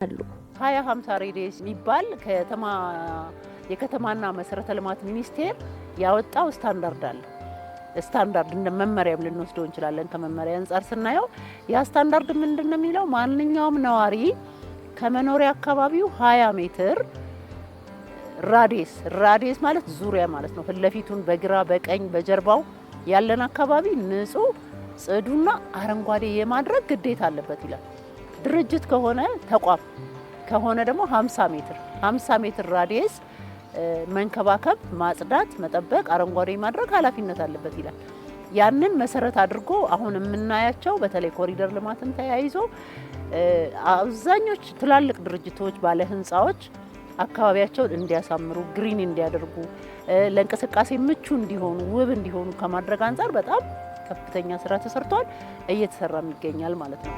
አሉ። 20 50 radius የሚባል ከተማ የከተማና መሰረተ ልማት ሚኒስቴር ያወጣው ስታንዳርድ አለ። ስታንዳርድ እንደ መመሪያም ልንወስደው እንችላለን። ከመመሪያ አንጻር ስናየው ያ ስታንዳርድ ምንድን ነው የሚለው? ማንኛውም ነዋሪ ከመኖሪያ አካባቢው 20 ሜትር radius፣ radius ማለት ዙሪያ ማለት ነው። ፊት ለፊቱን፣ በግራ በቀኝ በጀርባው ያለን አካባቢ ንጹህ፣ ጽዱና አረንጓዴ የማድረግ ግዴታ አለበት ይላል። ድርጅት ከሆነ፣ ተቋም ከሆነ ደግሞ 50 ሜትር፣ 50 ሜትር radius መንከባከብ፣ ማጽዳት፣ መጠበቅ፣ አረንጓዴ ማድረግ ኃላፊነት አለበት ይላል። ያንን መሰረት አድርጎ አሁን የምናያቸው በተለይ ኮሪደር ልማትን ተያይዞ አብዛኞች ትላልቅ ድርጅቶች፣ ባለ ህንፃዎች አካባቢያቸውን እንዲያሳምሩ፣ green እንዲያደርጉ፣ ለእንቅስቃሴ ምቹ እንዲሆኑ፣ ውብ እንዲሆኑ ከማድረግ አንጻር በጣም ከፍተኛ ስራ ተሰርቷል፣ እየተሰራም ይገኛል ማለት ነው።